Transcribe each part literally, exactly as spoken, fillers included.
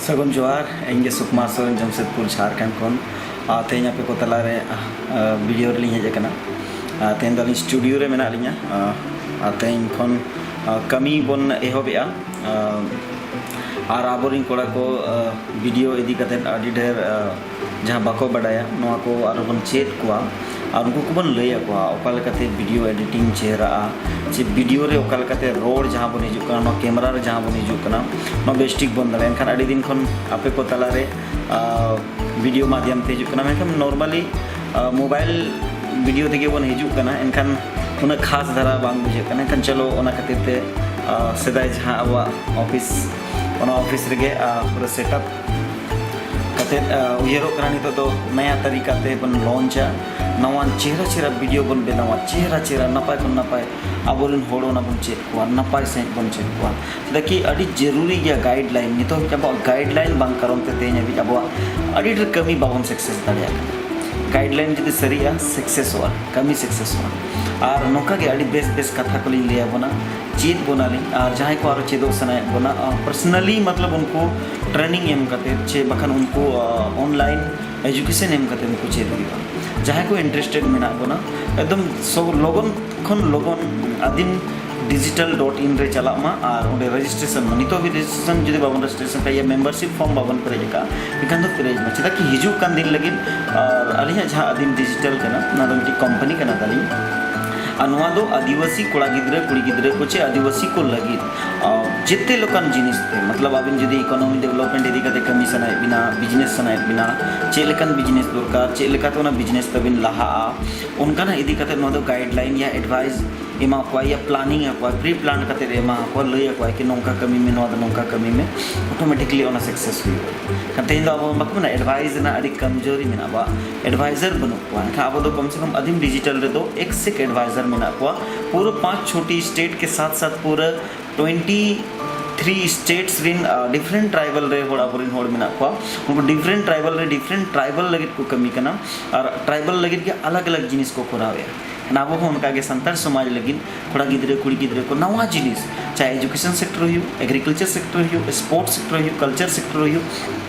ᱥᱟᱹᱜᱩᱱ ᱡᱚᱦᱟᱨ, ᱤᱧ ᱜᱮ ᱥᱩᱠᱢᱟ ᱥᱚᱨᱮᱱ, ᱡᱟᱢᱥᱮᱫᱽᱯᱩᱨ, ᱡᱷᱟᱲᱠᱷᱚᱸᱰ ᱠᱷᱚᱱ᱾ ᱟᱨ ᱛᱮᱦᱮᱧ ᱟᱯᱮ ᱠᱚ ᱛᱟᱞᱟᱨᱮ, ᱟᱨ, video ᱨᱮᱞᱤᱧ ᱦᱮᱡ ᱟᱠᱟᱱᱟ᱾ ᱟᱨ ᱛᱮᱦᱮᱧ ᱫᱚ ᱟᱹᱞᱤᱧ studio ᱨᱮ ᱢᱮᱱᱟᱜ ᱞᱤᱧᱟ᱾ ᱟᱨ, ᱟᱨ ᱛᱮᱦᱮᱧ ᱠᱷᱚᱱ, ᱟᱨ, ᱠᱟᱹᱢᱤ ᱵᱚᱱ ᱮᱦᱚᱵᱮᱜᱼᱟ᱾ ᱟᱨ, ᱟᱨ ᱟᱵᱚᱨᱮᱱ ᱠᱚᱲᱟ ᱠᱚ, ᱟᱨ, video ᱤᱫᱤ ᱠᱟᱛᱮᱫ ᱟᱹᱰᱤ ᱰᱷᱮᱨ, ᱟᱨ, ᱡᱟᱦᱟᱸ ᱵᱟᱠᱚ ᱵᱟᱰᱟᱭᱟ, ᱱᱚᱣᱟ ᱠᱚ ᱟᱨᱦᱚᱸ ᱵᱚᱱ ᱪᱮᱫ ᱠᱚᱣᱟ᱾ ᱟᱨ ᱩᱱᱠᱩ ᱠᱚᱵᱚᱱ ᱞᱟᱹᱭ ᱟᱠᱚᱣᱟ ᱚᱠᱟ ᱞᱮᱠᱟᱛᱮ video editing ᱪᱮᱦᱨᱟᱜᱼᱟ, ᱪᱮ video ᱨᱮ ᱚᱠᱟ ᱞᱮᱠᱟᱛᱮ ᱨᱚᱲ ᱡᱟᱦᱟᱸ ᱵᱚᱱ ᱦᱤᱡᱩᱜ ᱠᱟᱱᱟ, ᱱᱚᱣᱟ camera ᱨᱮ ᱡᱟᱦᱟᱸ ᱵᱚᱱ ᱦᱤᱡᱩᱜ ᱠᱟᱱᱟ, ᱱᱚᱣᱟ ᱵᱮᱥ ᱴᱷᱤᱠ ᱵᱚᱱ ᱫᱟᱲᱮᱭᱟᱜᱼᱟ᱾ ᱮᱱᱠᱷᱟᱱ ᱟᱹᱰᱤ ᱫᱤᱱ ᱠᱷᱚᱱ ᱟᱯᱮ ᱠᱚ ᱛᱟᱞᱟᱨᱮ, ᱟᱨ, video ᱢᱟᱫᱷᱭᱚᱢ ᱛᱮ ᱦᱤᱡᱩᱜ ᱠᱟᱱᱟ, ᱢᱮᱱᱠᱷᱟᱱ normally, ᱟᱨ, mobile video ᱛᱮᱜᱮ ᱵᱚᱱ ᱦᱤᱡᱩᱜ ᱠᱟᱱᱟ, ᱮᱱᱠᱷᱟᱱ ᱩᱱᱟᱹᱜ ᱠᱷᱟᱥ ᱫᱷᱟᱨᱟ ᱵᱟᱝ ᱵᱩᱡᱷᱟᱹᱜ ᱠᱟᱱᱟ᱾ ᱮᱱᱠᱷᱟᱱ ᱪᱚᱞᱚ, ᱚᱱᱟ ᱠᱷᱟᱹᱛᱤᱨ ᱛᱮ, ᱟᱨ, ᱥᱮᱫᱟᱭ ᱡᱟᱦᱟᱸ ᱟᱵᱚᱣᱟᱜ office, ᱚᱱᱟ office ᱨᱮᱜᱮ, ᱟᱨ, ᱯᱩᱨᱟᱹ setup ᱠᱟᱛᱮᱫ, ᱟᱨ, ᱩᱭᱦᱟᱹᱨᱚᱜ ᱠᱟᱱᱟ ᱱᱤᱛᱚᱜ ᱫᱚ ᱱᱟᱭᱟ ᱛᱟᱹᱨᱤᱠᱟ ᱛᱮ ᱵᱚᱱ launch ᱟ, ᱱᱟᱣᱟᱱ ᱪᱮᱦᱨᱟ ᱪᱮᱦᱨᱟ video ᱵᱚᱱ ᱵᱮᱱᱟᱣᱟ, ᱪᱮᱦᱨᱟ ᱪᱮᱦᱨᱟ ᱱᱟᱯᱟᱭ ᱠᱷᱚᱱ ᱱᱟᱯᱟᱭ ᱟᱵᱚᱨᱮᱱ ᱦᱚᱲ ᱚᱱᱟ ᱵᱚᱱ ᱪᱮᱫ ᱠᱚᱣᱟ, ᱱᱟᱯᱟᱭ ᱥᱟᱺᱦᱤᱡ ᱵᱚᱱ ᱪᱮᱫ ᱠᱚᱣᱟ᱾ ᱪᱮᱫᱟᱜ ᱠᱤ ᱟᱹᱰᱤ ᱡᱟᱹᱨᱩᱨᱤ ᱜᱮᱭᱟ guideline᱾ ᱱᱤᱛᱚᱜ ᱦᱟᱹᱵᱤᱡ ᱟᱵᱚᱣᱟᱜ guideline ᱵᱟᱝ ᱠᱟᱨᱚᱱ ᱛᱮ ᱛᱮᱦᱮᱧ ᱦᱟᱹᱵᱤᱡ ᱟᱵᱚᱣᱟᱜ ᱟᱹᱰᱤ ᱰᱷᱮᱨ ᱠᱟᱹᱢᱤ ᱵᱟᱵᱚᱱ success ᱫᱟᱲᱮᱭᱟᱜ ᱠᱟᱱᱟ᱾ Guideline ᱡᱩᱫᱤ ᱥᱟᱹᱨᱤᱜᱼᱟ, successᱚᱜᱼᱟ, ᱠᱟᱹᱢᱤ successᱚᱜᱼᱟ᱾ ᱟᱨ ᱱᱚᱝᱠᱟ ᱜᱮ ᱟᱹᱰᱤ ᱵᱮᱥ ᱵᱮᱥ ᱠᱟᱛᱷᱟ ᱠᱚᱞᱤᱧ ᱞᱟᱹᱭ ᱟᱵᱚᱱᱟ, ᱪᱮᱫ ᱵᱚᱱᱟᱞᱤᱧ᱾ ᱟᱨ ᱡᱟᱦᱟᱸᱭ ᱠᱚ ᱟᱨᱚ ᱪᱮᱫᱚᱜ ᱥᱟᱱᱟᱭᱮᱫ ᱵᱚᱱᱟ, ᱟᱨ personally ᱢᱚᱛᱞᱚᱵ ᱩᱱᱠᱩ training ᱮᱢ ᱠᱟᱛᱮᱫ ᱪᱮ ᱵᱟᱠᱷᱟᱱ ᱩᱱᱠᱩ, ᱟᱨ, online education ᱮᱢ ᱠᱟᱛᱮᱫ ᱩᱱᱠᱩ ᱪᱮᱫ ᱦᱩᱭᱩᱜᱼᱟ᱾ ᱡᱟᱦᱟᱸᱭ ᱠᱚ interested ᱢᱮᱱᱟᱜ ᱵᱚᱱᱟ, ᱮᱠᱫᱚᱢ ᱥᱚ-, ᱞᱚᱜᱚᱱ ᱠᱷᱚᱱ ᱞᱚᱜᱚᱱ ᱟᱹᱫᱤᱢ digital dot in ᱨᱮ ᱪᱟᱞᱟᱜ ᱢᱟ ᱟᱨ ᱚᱸᱰᱮ registration ᱢᱟ᱾ ᱱᱤᱛᱚᱜ ᱦᱟᱹᱵᱤᱡ registration ᱡᱩᱫᱤ ᱵᱟᱵᱚᱱ registration ᱠᱷᱟᱡ, ᱤᱭᱟᱹ membership form ᱵᱟᱵᱚᱱ ᱯᱮᱨᱮᱡ ᱟᱠᱟᱫᱼᱟ, ᱮᱱᱠᱷᱟᱱ ᱫᱚ ᱯᱮᱨᱮᱡ ᱢᱟ᱾ ᱪᱮᱫᱟᱜ ᱠᱤ ᱦᱤᱡᱩᱜ ᱠᱟᱱ ᱫᱤᱱ ᱞᱟᱹᱜᱤᱫ, ᱟᱨ ᱟᱹᱞᱤᱧᱟᱜ ᱡᱟᱦᱟᱸ ᱟᱹᱫᱤᱢ digital ᱠᱟᱱᱟ, ᱚᱱᱟ ᱫᱚ ᱢᱤᱫᱴᱤᱡ company ᱠᱟᱱᱟ ᱛᱟᱹᱞᱤᱧ᱾ ᱟᱨ ᱱᱚᱣᱟ ᱫᱚ ᱟᱹᱫᱤᱵᱟᱹᱥᱤ ᱠᱚᱲᱟ ᱜᱤᱫᱽᱨᱟᱹ, ᱠᱩᱲᱤ ᱜᱤᱫᱽᱨᱟᱹ ᱠᱚ ᱪᱮ ᱟᱹᱫᱤᱵᱟᱹᱥᱤ ᱠᱚ ᱞᱟᱹᱜᱤᱫ, ᱟᱨ ᱡᱮᱛᱮ ᱞᱮᱠᱟᱱ ᱡᱤᱱᱤᱥ ᱛᱮ, ᱢᱚᱛᱞᱚᱵ ᱟᱹᱵᱤᱱ ᱡᱩᱫᱤ economy development ᱤᱫᱤ ᱠᱟᱛᱮ ᱠᱟᱹᱢᱤ ᱥᱟᱱᱟᱭᱮᱫ ᱵᱤᱱᱟ, business ᱥᱟᱱᱟᱭᱮᱫ ᱵᱤᱱᱟ, ᱪᱮᱫ ᱞᱮᱠᱟᱱ business ᱫᱚᱨᱠᱟᱨ, ᱪᱮᱫ ᱞᱮᱠᱟᱛᱮ ᱚᱱᱟ business ᱛᱟᱵᱤᱱ ᱞᱟᱦᱟᱜᱼᱟ, ᱚᱱᱠᱟᱱᱟᱜ ᱤᱫᱤ ᱠᱟᱛᱮ ᱱᱚᱣᱟ ᱫᱚ guideline ᱭᱟ advice ᱮᱢᱟ ᱠᱚᱣᱟ, ᱭᱟ planning ᱟᱠᱚᱣᱟ, pre plan ᱠᱟᱛᱮ ᱮᱢᱟ ᱠᱚᱣᱟ, ᱞᱟᱹᱭ ᱟᱠᱚᱣᱟ ᱠᱤ ᱱᱚᱝᱠᱟ ᱠᱟᱹᱢᱤ ᱢᱮ, ᱱᱚᱣᱟ ᱫᱚ ᱱᱚᱝᱠᱟ ᱠᱟᱹᱢᱤ ᱢᱮ, automatically ᱚᱱᱟ success ᱦᱩᱭᱩᱜᱼᱟ᱾ ᱠᱷᱟᱱ ᱛᱮᱦᱮᱧ ᱫᱚ ᱟᱵᱚ ᱵᱟᱠᱚ ᱢᱮᱱᱟ advice ᱨᱮᱱᱟᱜ ᱟᱹᱰᱤ ᱠᱚᱢᱡᱳᱨᱤ ᱢᱮᱱᱟᱜᱼᱟ, ᱟᱵᱚᱣᱟᱜ advisor ᱵᱟᱹᱱᱩᱜ ᱠᱚᱣᱟ᱾ ᱮᱱᱠᱷᱟᱱ ᱟᱵᱚ ᱫᱚ ᱠᱚᱢ ᱥᱮ ᱠᱚᱢ ᱟᱹᱫᱤᱢ digital ᱨᱮᱫᱚ ᱮᱠ ᱥᱮ ᱮᱠ advisor ᱢᱮᱱᱟᱜ ᱠᱚᱣᱟ, ᱯᱩᱨᱟᱹ ᱯᱟᱸᱪ ᱪᱷᱚᱴᱤ state ᱠᱮ ᱥᱟᱛ ᱥᱟᱛ ᱯᱩᱨᱟᱹ twenty three states ᱨᱤᱱ, ᱟᱨ, different tribal ᱨᱮ ᱦᱚᱲ, ᱟᱵᱚᱨᱮᱱ ᱦᱚᱲ ᱢᱮᱱᱟᱜ ᱠᱚᱣᱟ᱾ ᱩᱱᱠᱩ different tribal ᱨᱮ different tribal ᱞᱟᱹᱜᱤᱫ ᱠᱚ ᱠᱟᱹᱢᱤ ᱠᱟᱱᱟ, ᱟᱨ tribal ᱞᱟᱹᱜᱤᱫ ᱜᱮ ᱟᱞᱟᱜᱽ ᱟᱞᱟᱜᱽ ᱡᱤᱱᱤᱥ ᱠᱚ ᱠᱚᱨᱟᱣᱮᱫᱼᱟ᱾ ᱟᱵᱚ ᱦᱚᱸ ᱚᱱᱠᱟᱜᱮ ᱥᱟᱱᱛᱟᱲ ᱥᱚᱢᱟᱡᱽ ᱞᱟᱹᱜᱤᱫ ᱠᱚᱲᱟ ᱜᱤᱫᱽᱨᱟᱹ ᱠᱩᱲᱤ ᱜᱤᱫᱽᱨᱟᱹ ᱠᱚ ᱱᱟᱣᱟ ᱡᱤᱱᱤᱥ, ᱪᱟᱦᱮ ᱮᱡᱩᱠᱮᱥᱚᱱ ᱥᱮᱠᱴᱚᱨ ᱦᱩᱭᱩᱜ, ᱮᱜᱽᱨᱤᱠᱟᱞᱪᱟᱨ ᱥᱮᱠᱴᱚᱨ ᱦᱩᱭᱩᱜ, ᱥᱯᱳᱨᱴᱥ ᱥᱮᱠᱴᱚᱨ ᱦᱩᱭᱩᱜ, ᱠᱟᱞᱪᱟᱨ ᱥᱮᱠᱴᱚᱨ ᱦᱩᱭᱩᱜ,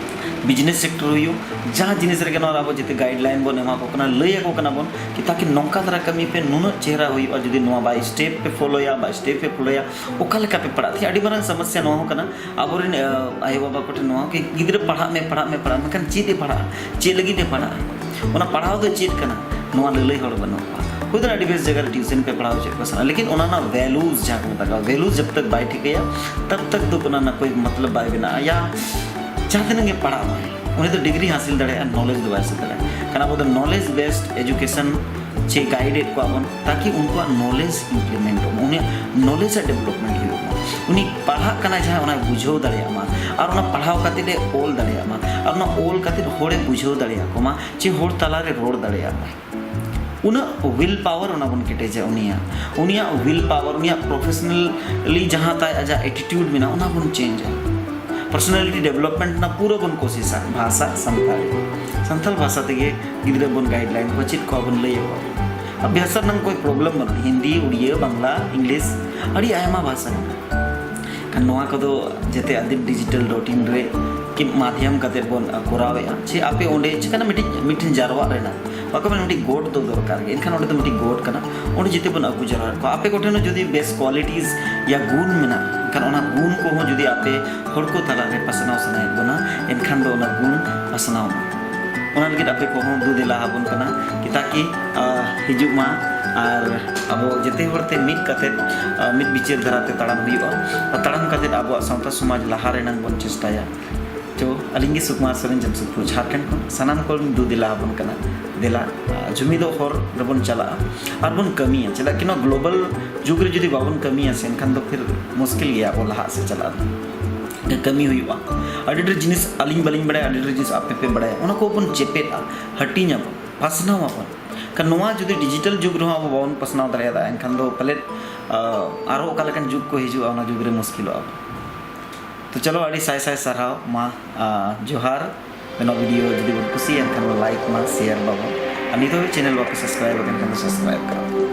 ᱵᱤᱡᱽᱱᱮᱥ ᱥᱮᱠᱴᱚᱨ ᱦᱩᱭᱩᱜ, ᱡᱟᱦᱟᱸ ᱡᱤᱱᱤᱥ ᱨᱮᱜᱮ ᱱᱚᱣᱟ ᱨᱮ ᱟᱵᱚ ᱡᱟᱛᱮ ᱜᱟᱭᱤᱰ ᱞᱟᱭᱤᱱ ᱵᱚᱱ ᱮᱢᱟ ᱠᱚ ᱠᱟᱱᱟ, ᱞᱟᱹᱭ ᱟᱠᱚ ᱠᱟᱱᱟ ᱵᱚᱱ ᱠᱤ ᱛᱟᱠᱤ ᱱᱚᱝᱠᱟ ᱫᱷᱟᱨᱟ ᱠᱟᱹᱢᱤ ᱯᱮ, ᱱᱩᱱᱟᱹᱜ ᱪᱮᱦᱨᱟ ᱦᱩᱭᱩᱜᱼᱟ ᱡᱩᱫᱤ ᱱᱚᱣᱟ ᱵᱟᱭ ᱥᱴᱮᱯ ᱯᱮ ᱯᱷᱚᱞᱳᱭᱟ, ᱵᱟᱭ ᱥᱴᱮᱯ ᱯᱮ ᱯᱷᱚᱞᱳᱭᱟ, ᱚᱠᱟ ᱞᱮᱠᱟ ᱯᱮ ᱯᱟᱲᱦᱟᱜᱼᱟ᱾ ᱛᱮᱦᱮᱧ ᱟᱹᱰᱤ ᱢᱟᱨᱟᱝ ᱥᱚᱢᱚᱥᱥᱟ ᱱᱚᱣᱟ ᱦᱚᱸ ᱠᱟᱱᱟ, ᱟᱵᱚᱨᱮᱱ ᱟᱭᱳᱼᱵᱟᱵᱟ ᱠᱚᱴᱷᱮᱱ ᱱᱚᱣᱟ ᱠᱤ ᱜᱤᱫᱽᱨᱟᱹ ᱯᱟᱲᱦᱟᱜ ᱢᱮ, ᱯᱟᱲᱦᱟᱜ ᱢᱮ, ᱯᱟᱲᱦᱟᱜ ᱢᱮ, ᱢᱮᱱᱠᱷᱟᱱ ᱪᱮᱫ ᱮ ᱯᱟᱲᱦᱟᱜᱼᱟ? ᱪᱮᱫ ᱞᱟᱹᱜᱤᱫ ᱮ ᱯᱟᱲᱦᱟᱜᱼᱟ? ᱚᱱᱟ ᱯᱟᱲᱦᱟᱣ ᱫᱚ ᱪᱮᱫ ᱠᱟᱱᱟ? ᱱᱚᱣᱟ ᱞᱟᱹᱞᱟᱹᱭ ᱦᱚᱲ ᱵᱟᱹᱱᱩᱜ ᱠᱚᱣᱟ᱾ ᱦᱩᱭ ᱫᱟᱲᱮᱭᱟᱜᱼᱟ ᱟᱹᱰᱤ ᱵᱮᱥ ᱡᱟᱭᱜᱟ ᱨᱮ ᱴᱤᱭᱩᱥᱚᱱ ᱯᱮ ᱯᱟᱲᱦᱟᱣ ᱦᱚᱪᱚᱭᱮᱫ ᱠᱚᱣᱟ ᱥᱟᱱᱟ, ᱞᱮᱠᱤᱱ ᱚᱱᱟ ᱨᱮᱱᱟᱜ ᱵᱷᱮᱞᱩᱥ ᱡᱟᱦᱟᱸ ᱠᱚ ᱢᱮᱛᱟᱜ ᱠᱟᱱᱟ, ᱵᱷᱮᱞᱩᱥ ᱡᱟᱵ ᱛᱟᱠ ᱵᱟᱭ ᱴᱷᱤᱠᱟᱹᱭᱟ, ᱛᱟᱵ ᱛᱟᱠ ᱫᱚ ᱚᱱᱟ ᱨᱮᱱᱟᱜ ᱠᱳᱭ ᱢᱚᱛᱞᱚᱵ ᱵᱟᱭ ᱵᱮᱱᱟᱜᱼᱟ᱾ ᱭᱟ ᱡᱟᱦᱟᱸ ᱛᱤᱱᱟᱹᱜ ᱜᱮ ᱯᱟᱲᱦᱟᱜ ᱢᱟᱭ, ᱩᱱᱤ ᱫᱚ ᱰᱤᱜᱽᱨᱤ ᱦᱟᱥᱤᱞ ᱫᱟᱲᱮᱭᱟᱜᱼᱟ, ᱱᱚᱞᱮᱡᱽ ᱫᱚ ᱵᱟᱭ ᱦᱟᱥᱤᱞ ᱫᱟᱲᱮᱭᱟᱜᱼᱟ᱾ ᱠᱟᱨᱚᱱ ᱟᱵᱚ ᱫᱚ ᱱᱚᱞᱮᱡᱽ ᱵᱮᱥᱰ ᱮᱡᱩᱠᱮᱥᱚᱱ ᱪᱮ ᱜᱟᱭᱤᱰ ᱮᱫ ᱠᱚᱣᱟ ᱵᱚᱱ, ᱛᱟᱠᱤ ᱩᱱᱠᱩᱣᱟᱜ ᱱᱚᱞᱮᱡᱽ ᱤᱢᱯᱞᱤᱢᱮᱱᱴ ᱚᱜ ᱢᱟ, ᱩᱱᱤᱭᱟᱜ ᱱᱚᱞᱮᱡᱽ ᱟᱜ ᱰᱮᱵᱷᱞᱚᱯᱢᱮᱱᱴ ᱦᱩᱭᱩᱜ ᱢᱟ᱾ ᱩᱱᱤ ᱯᱟᱲᱦᱟᱜ ᱠᱟᱱᱟᱭ ᱡᱟᱦᱟᱸ, ᱚᱱᱟᱭ ᱵᱩᱡᱷᱟᱹᱣ ᱫᱟᱲᱮᱭᱟᱜ ᱢᱟ, ᱟᱨ ᱚᱱᱟ ᱯᱟᱲᱦᱟᱣ ᱠᱟᱛᱮᱫ ᱮ ᱚᱞ ᱫᱟᱲᱮᱭᱟᱜ ᱢᱟ, ᱟᱨ ᱚᱱᱟ ᱚᱞ ᱠᱟᱛᱮᱫ ᱦᱚᱲᱮ ᱵᱩᱡᱷᱟᱹᱣ ᱫᱟᱲᱮᱭᱟᱠᱚ ᱢᱟ, ᱪᱮ ᱦᱚᱲ ᱛᱟᱞᱟᱨᱮ ᱨᱚᱲ ᱫᱟᱲᱮᱭᱟᱜ ᱢᱟᱭ᱾ ᱩᱱᱟᱹᱜ ᱦᱩᱭᱤᱞ ᱯᱟᱣᱟᱨ ᱚᱱᱟ ᱵᱚᱱ ᱠᱮᱴᱮᱡᱟ ᱩᱱᱤᱭᱟᱜ, ᱩᱱᱤᱭᱟᱜ ᱦᱩᱭᱤᱞ ᱯᱟᱣᱟᱨ, ᱩᱱᱤᱭᱟᱜ ᱯᱨᱚᱯᱷᱮᱥᱚᱱᱟᱞᱤ ᱡᱟᱦᱟᱸ ᱛᱟᱭ ᱟᱡᱟᱜ ᱮᱴᱤᱴᱤᱭᱩᱰ ᱢᱮᱱᱟᱜᱼᱟ, ᱚᱱᱟ ᱵᱚᱱ ᱪᱮᱧᱡᱟ᱾ ᱯᱟᱨᱥᱚᱱᱟᱞᱤᱴᱤ ᱰᱮᱵᱷᱞᱚᱯᱢᱮᱱᱴ ᱨᱮᱱᱟᱜ ᱯᱩᱨᱟᱹ ᱵᱚᱱ ᱠᱳᱥᱤᱥᱟ᱾ ᱵᱷᱟᱥᱟ ᱥᱟᱱᱛᱟᱲᱤ, ᱥᱟᱱᱛᱟᱲ ᱵᱷᱟᱥᱟ ᱛᱮᱜᱮ ᱜᱤᱫᱽᱨᱟᱹ ᱵᱚᱱ ᱜᱟᱭᱤᱰ ᱞᱟᱭᱤᱱ ᱠᱚᱣᱟ, ᱪᱮᱫ ᱠᱚᱣᱟ ᱵᱚᱱ ᱞᱟᱹᱭ ᱟᱠᱚᱣᱟ᱾ ᱟᱨ ᱵᱷᱟᱥᱟ ᱨᱮᱱᱟᱜ ᱠᱳᱭ ᱯᱨᱚᱵᱞᱮᱢ ᱵᱟᱹᱱᱩᱜᱼᱟ, ᱦᱤᱱᱫᱤ, ᱩᱲᱤᱭᱟᱹ, ᱵᱟᱝᱞᱟ, ᱤᱝᱞᱤᱥ, ᱟᱹᱰᱤ ᱟᱭᱢᱟ ᱵᱷᱟᱥᱟ ᱢᱮᱱᱟᱜᱼᱟ᱾ ᱠᱷᱟᱱ ᱱᱚᱣᱟ ᱠᱚᱫᱚ ᱡᱟᱛᱮ ᱟᱫᱤᱢ ᱰᱤᱡᱤᱴᱟᱞ ᱰᱚᱴ ᱤᱱ ᱨᱮ ᱠᱤ ᱢᱟᱫᱷᱭᱟᱢ ᱠᱟᱛᱮ ᱵᱚᱱ ᱠᱚᱨᱟᱣᱮᱫᱼᱟ, ᱪᱮ ᱟᱯᱮ ᱚᱸᱰᱮ ᱪᱤᱠᱟᱹᱱᱟ ᱢᱤᱫᱴᱤᱡ, ᱢᱤᱫᱴᱮᱱ ᱡᱟᱨᱣᱟᱜ ᱨᱮᱱᱟᱜ ᱵᱟᱠᱚ ᱢᱮᱱᱟ, ᱢᱤᱫᱴᱤᱡ ᱜᱳᱴ ᱫᱚ ᱫᱚᱨᱠᱟᱨ ᱜᱮ᱾ ᱮᱱᱠᱷᱟᱱ ᱚᱸᱰᱮ ᱫᱚ ᱢᱤᱫᱴᱤᱡ ᱜᱳᱴ ᱠᱟᱱᱟ, ᱚᱸᱰᱮ ᱡᱩᱫᱤ ᱵᱚᱱ ᱟᱹᱜᱩ ᱡᱟᱣᱨᱟ ᱠᱚᱣᱟ, ᱟᱯᱮ ᱠᱚᱴᱷᱮᱱ ᱦᱚᱸ ᱡᱩᱫᱤ ᱵᱮᱥ ᱠᱣᱟᱞᱤᱴᱤᱡᱽ ᱭᱟ ᱜᱩᱱ ᱢᱮᱱᱟᱜᱼᱟ, ᱮᱱᱠᱷᱟᱱ ᱚᱱᱟ ᱜᱩᱱ ᱠᱚᱦᱚᱸ ᱡᱩᱫᱤ ᱟᱯᱮ ᱦᱚᱲ ᱠᱚ ᱛᱟᱞᱟᱨᱮ ᱯᱟᱥᱱᱟᱣ ᱥᱟᱱᱟᱭᱮᱫ ᱵᱚᱱᱟ, ᱮᱱᱠᱷᱟᱱ ᱫᱚ ᱚᱱᱟ ᱜᱩᱱ ᱯᱟᱥᱱᱟᱣ ᱢᱟ᱾ ᱚᱱᱟ ᱞᱟᱹᱜᱤᱫ ᱟᱯᱮ ᱠᱚᱦᱚᱸ ᱫᱩ ᱫᱮᱞᱟ ᱟᱵᱚᱱ ᱠᱟᱱᱟ, ᱛᱟᱠᱤ ᱦᱤᱡᱩᱜ ᱢᱟ ᱟᱨ ᱟᱵᱚ ᱡᱮᱛᱮ ᱦᱚᱲ ᱛᱮ ᱢᱤᱫ ᱠᱟᱛᱮᱫ, ᱢᱤᱫ ᱵᱤᱪᱟᱹᱨ ᱫᱷᱟᱨᱟ ᱛᱮ ᱛᱟᱲᱟᱢ ᱦᱩᱭᱩᱜᱼᱟ᱾ ᱟᱨ ᱛᱟᱲᱟᱢ ᱠᱟᱛᱮᱫ ᱟᱵᱚᱣᱟᱜ ᱥᱟᱶᱛᱟ ᱥᱚᱢᱟᱡᱽ ᱞᱟᱦᱟ ᱨᱮᱱᱟᱜ ᱵᱚᱱ ᱪᱮᱥᱴᱟᱭᱟ᱾ ᱛᱚ ᱟᱹᱞᱤᱧ ᱜᱮ ᱥᱩᱠᱢᱟᱨ ᱥᱚᱨᱮᱱ, ᱡᱟᱢᱥᱮᱫᱽᱯᱩᱨ, ᱡᱷᱟᱲᱠᱷᱚᱸᱰ ᱠᱷᱚᱱ ᱥᱟᱱᱟᱢ ᱠᱚ ᱫᱩ ᱫᱮᱞᱟ ᱟᱵᱚᱱ ᱠᱟᱱᱟ᱾ ᱫᱮᱞᱟ, ᱡᱩᱢᱤᱫᱚᱜ ᱦᱚᱨ ᱨᱮᱵᱚᱱ ᱪᱟᱞᱟᱜᱼᱟ ᱟᱨ ᱵᱚᱱ ᱠᱟᱹᱢᱤᱭᱟ᱾ ᱪᱮᱫᱟᱜ ᱠᱤ ᱱᱚᱣᱟ ᱜᱞᱳᱵᱟᱞ ᱡᱩᱜᱽ ᱨᱮ ᱡᱩᱫᱤ ᱵᱟᱵᱚᱱ ᱠᱟᱹᱢᱤᱭᱟ ᱥᱮ, ᱮᱱᱠᱷᱟᱱ ᱫᱚ ᱯᱷᱤᱨ ᱢᱩᱥᱠᱤᱞ ᱜᱮᱭᱟ ᱟᱵᱚ ᱞᱟᱦᱟᱜ ᱥᱮ ᱪᱟᱞᱟᱜ ᱨᱮ᱾ ᱠᱟᱹᱢᱤ ᱦᱩᱭᱩᱜᱼᱟ᱾ ᱟᱹᱰᱤ ᱰᱷᱮᱨ ᱡᱤᱱᱤᱥ ᱟᱹᱞᱤᱧ ᱵᱟᱹᱞᱤᱧ ᱵᱟᱲᱟᱭᱟ, ᱟᱹᱰᱤ ᱰᱷᱮᱨ ᱡᱤᱱᱤᱥ ᱟᱯᱮ ᱯᱮ ᱵᱟᱲᱟᱭᱟ, ᱚᱱᱟ ᱠᱚᱵᱚᱱ ᱪᱮᱯᱮᱫᱼᱟ, ᱦᱟᱹᱴᱤᱧ ᱟᱵᱚᱱ, ᱯᱟᱥᱱᱟᱣ ᱟᱵᱚᱱ᱾ ᱠᱷᱟᱱ ᱱᱚᱣᱟ ᱡᱩᱫᱤ ᱰᱤᱡᱤᱴᱟᱞ ᱡᱩᱜᱽ ᱨᱮᱦᱚᱸ ᱟᱵᱚ ᱵᱟᱵᱚᱱ ᱯᱟᱥᱱᱟᱣ ᱫᱟᱲᱮᱭᱟᱫᱟ, ᱮᱱᱠᱷᱟᱱ ᱫᱚ ᱯᱟᱞᱮᱫ ᱟᱨᱦᱚᱸ ᱚᱠᱟ ᱞᱮᱠᱟᱱ ᱡᱩᱜᱽ ᱠᱚ ᱦᱤᱡᱩᱜᱼᱟ, ᱚᱱᱟ ᱡᱩᱜᱽ ᱨᱮ ᱢᱩᱥᱠᱤᱞᱚᱜᱼᱟ ᱵᱚᱱ᱾ ᱛᱚ ᱪᱚᱞᱚ, ᱟᱹᱰᱤ ᱥᱟᱭ ᱥᱟᱭ ᱥᱟᱨᱦᱟᱣ᱾ ᱢᱟ, ᱡᱚᱦᱟᱨ᱾ ᱱᱚᱣᱟ ᱵᱷᱤᱰᱤᱭᱳ ᱡᱩᱫᱤ ᱵᱚᱱ ᱠᱩᱥᱤᱭᱟᱜ ᱠᱷᱟᱱ ᱵᱚᱱ ᱞᱟᱭᱤᱠ ᱢᱟ, ᱥᱮᱭᱟᱨ ᱢᱟᱵᱚᱱ᱾ ᱱᱤᱛ ᱦᱟᱹᱵᱤᱡ ᱪᱮᱱᱮᱞ ᱵᱟᱯᱮ ᱥᱟᱵᱥᱠᱨᱟᱭᱤᱵ ᱟᱠᱟᱱ ᱠᱷᱟᱱ ᱫᱚ ᱥᱟᱵᱥᱠᱨᱟᱭᱤᱵ ᱠᱟᱜ ᱯᱮ᱾